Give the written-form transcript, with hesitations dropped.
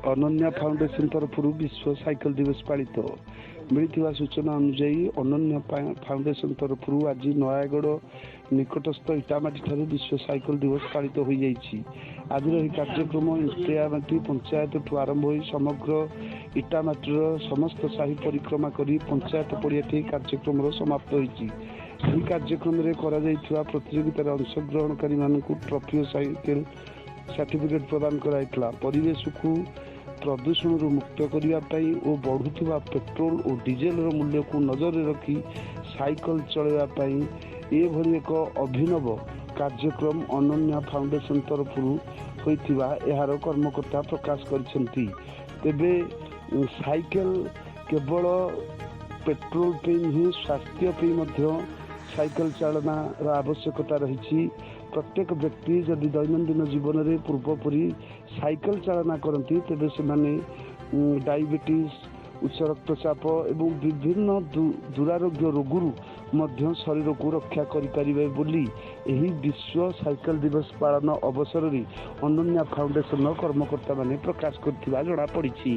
Ananya foundation ତରଫରୁ ବିଶ୍ୱ cycle ଦିବସ ପାଳିତ। ମିଳିଥିବା ସୂଚନା ଅନୁଯାୟୀ, ଅନନ୍ୟା ଫାଉଣ୍ଡେସନ ତରଫରୁ ଆଜି ନୟାଗଡ଼ ନିକଟସ୍ଥ ଇଟାମାଟିଠାରେ ବିଶ୍ୱ ସାଇକେଲ ଦିବସ ପାଳିତ ହୋଇଯାଇଛି। ଆଜିର ଏହି କାର୍ଯ୍ୟକ୍ରମ ଇଟାମାଟି ପଞ୍ଚାୟତଠୁ ଆରମ୍ଭ ହୋଇ ସମଗ୍ର ଇଟାମାଟିର ସମସ୍ତ ସାହି ପରିକ୍ରମା କରି ପଞ୍ଚାୟତ ପଡ଼ିଆଠି କାର୍ଯ୍ୟକ୍ରମର ସମାପ୍ତ ହୋଇଛି। ଏହି କାର୍ଯ୍ୟକ୍ରମରେ କରାଯାଇଥିବା ପ୍ରତିଯୋଗିତାରେ ଅଂଶଗ୍ରହଣକାରୀମାନଙ୍କୁ ଟ୍ରଫି ଓ ସାଇକେଲ ସାର୍ଟିଫିକେଟ୍ ପ୍ରଦାନ କରାଯାଇଥିଲା। ପରିବେଶକୁ ପ୍ରଦୂଷଣରୁ ମୁକ୍ତ କରିବା ପାଇଁ ଓ ବଢ଼ୁଥିବା ପେଟ୍ରୋଲ ଓ ଡିଜେଲର ମୂଲ୍ୟକୁ ନଜରରେ ରଖି ସାଇକେଲ ଚଳାଇବା ପାଇଁ ଏଭଳି ଏକ ଅଭିନବ କାର୍ଯ୍ୟକ୍ରମ ଅନନ୍ୟା ଫାଉଣ୍ଡେସନ ତରଫରୁ ହୋଇଥିବା ଏହାର କର୍ମକର୍ତ୍ତା ପ୍ରକାଶ କରିଛନ୍ତି। ତେବେ ସାଇକେଲ କେବଳ ପେଟ୍ରୋଲ ପାଇଁ ନୁହେଁ, ସ୍ୱାସ୍ଥ୍ୟ ପାଇଁ ମଧ୍ୟ ସାଇକେଲ ଚାଳନାର ଆବଶ୍ୟକତା ରହିଛି। ପ୍ରତ୍ୟେକ ବ୍ୟକ୍ତି ଯଦି ଦୈନନ୍ଦିନ ଜୀବନରେ ପୂର୍ବପରି ସାଇକେଲ ଚାଳନା କରନ୍ତି, ତେବେ ସେମାନେ ଡାଇବେଟିସ୍, ଉଚ୍ଚ ରକ୍ତଚାପ ଏବଂ ବିଭିନ୍ନ ଦୁରାରୋଗ୍ୟ ରୋଗରୁ ମଧ୍ୟ ଶରୀରକୁ ରକ୍ଷା କରିପାରିବେ ବୋଲି ଏହି ବିଶ୍ୱ ସାଇକେଲ ଦିବସ ପାଳନ ଅବସରରେ ଅନନ୍ୟା ଫାଉଣ୍ଡେସନର କର୍ମକର୍ତ୍ତାମାନେ ପ୍ରକାଶ କରିଥିବା ଜଣାପଡ଼ିଛି।